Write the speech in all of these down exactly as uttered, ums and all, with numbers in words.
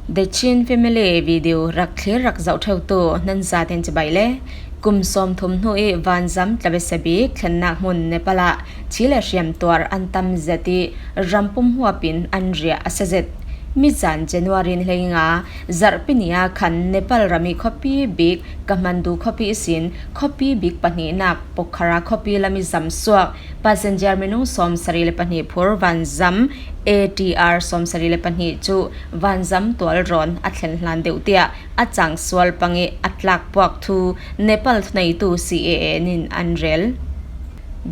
The Chin Family video rak thlir rak zoh theutu nan zaten cibai le. Kum sawmthum hnu i vanzam tla besia bik thlennak hmun Nepal ah thi le hriam tuar an tam zet i ram pum huap in an riah a sia zet. Mizan January ni hleinga zarhpi ni ah khan Nepal ram i khuapi bik Kathmandu khuapi ihsin khuapi bik pahnihnak Pokhara khuapi lam i zam suak passenger minung sawmsarih le pahnih phur vanzam A T R sawmsarih le pahnih cu vanzam tualrawn a thlen hlan deuh tiah a cang sual pang i a tlak puak thu Nepal thuneitu C A A nin an rel.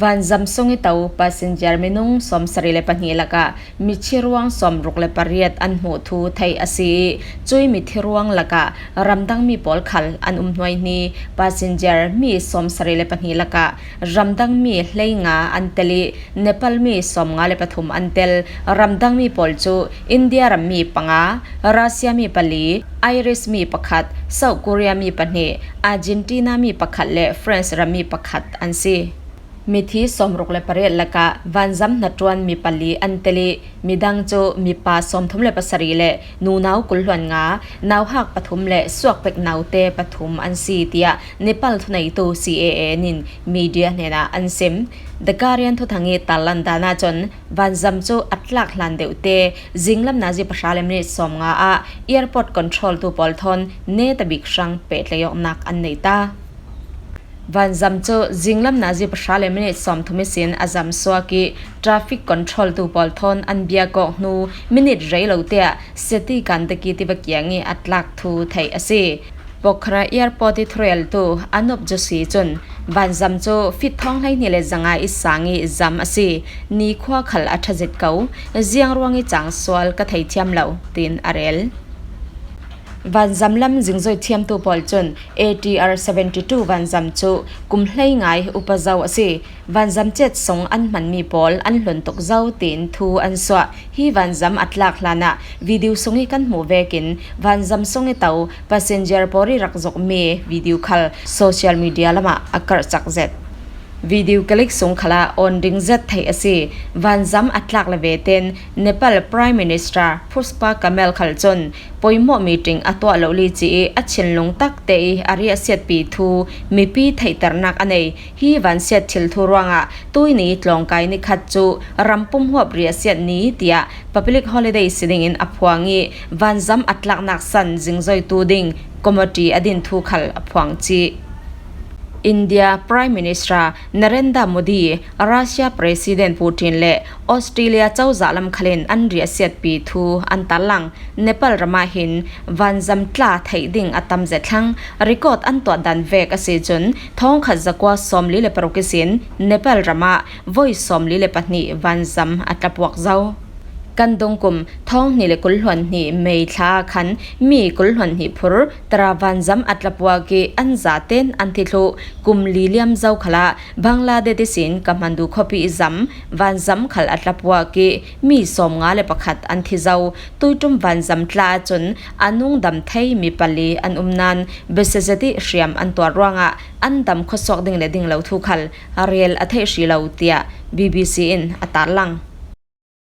Vanzam sung i to passenger minung sawmsarih le pahnih lakah mithi ruang sawmruk le pariat an hmuh thu theih a si i, cui mithi ruang lakah ramdangmi pawl khal an um hnuai hni. Passenger mi sawmsarih le pahnih lakah ramdangmi hleinga an tel i, Nepal mi sawmnga le pathum an tel. Ramdangmi pawl cu India rammi panga, Russia mi pali, Irish mi pakhat, South Korea mi pahnih, Argentina mi pakhat le France rammi pakhat an si. Mithi sawmruk le pariat lakah vanzam hnaṭuan mi pali an tel i, midang cu mipa sawmthum le pasarih le nunau kul hluan nga, nauhak pathum le suakpek naute pathum an si, tiah Nepal thuneitu C A A nin media hnenah an sim. The Guardian thuthang i tarlan dan ahcun vanzam cu a tlak hlan deuhte zinglam nazi pahra le minit sawmnga ah airport control tu pawl thawn netabik hrang pehtlaih awknak an nei ta. Vanzam cu zinglam nazi pahra le minit sawmthum ihsin a zam suak i, traffic control tu pawl thawn an biak awk hnu minit rei lo tiah Seti Gandaki tiva kiang i a tlak thu theih a si. Pokhara airport i thureltu Anup Joshi cun vanzam cu fit thawng hleihnih le zanga i sang i zam a si. Nikhua khal a ṭha zet ko, ziang ruang i cang sual ka thei thiam lo, tiin a rel. Vanzam lam zingzoi thiamtu pawl cun A T R seventy two vanzam cu kum hlei ngai upa zo a si. Vanzam cet sung an hmanmi pawl an hlun tuk zo, tiin thu an suah. Hi vanzam a tlak hlanah video sung i kan hmuh vekin vanzam sung i to passenger pawl i rak zukmi video khal social media lamah a karh cak zet. Video clip sung khalah awn ding zet theih a si. Vanzam a tlak le ve ten Nepal Prime Minister Pushpa Kamal khal cun poimawh meeting a tuah lo li ci i a thinlung takte i a riahsiatpi thu mipi theihternak a nei. Hi vansiat thil thu ruangah tuini tlawngkai nikhat cu ram pum huap riahsiat ni tiah public holiday si dingin a phuang i vanzam a tlaknak san zingzoitu ding committee a din thu khal a phuang cih. India Prime Minister Narendra Modi, Russia President Putin le Australia cozah lam khalin an riahsiatpi thu an tarlang. Nepal ramah hin vanzam tla theih ding a tam zet thlang. Record an tuah dan vek a si cun thawngkhat zakua sawmli le paruk ihsin Nepal ramah voi sawmli le pahnih vanzam a tlapuak zo. Kan dungkum thawng hnih le kul hluan hnih May thla khan mi kul hluan hnih phur tara vanzam a tlapuak i an zaten an thi thluh. Kum li liam zo khalah Bangladesh ihsin Kathmandu khuapi i zam vanzam khal a tlapuak i mi sawmnga le pakhat an thi zo. Tuiṭum vanzam tla ahcun a nungdam thei mi pali an um nain biasia zet i hriam an tuar ruangah an dam khuasuak ding le ding lo thu khal a rel a theih hrih lo, tiah B B C in a tarlang.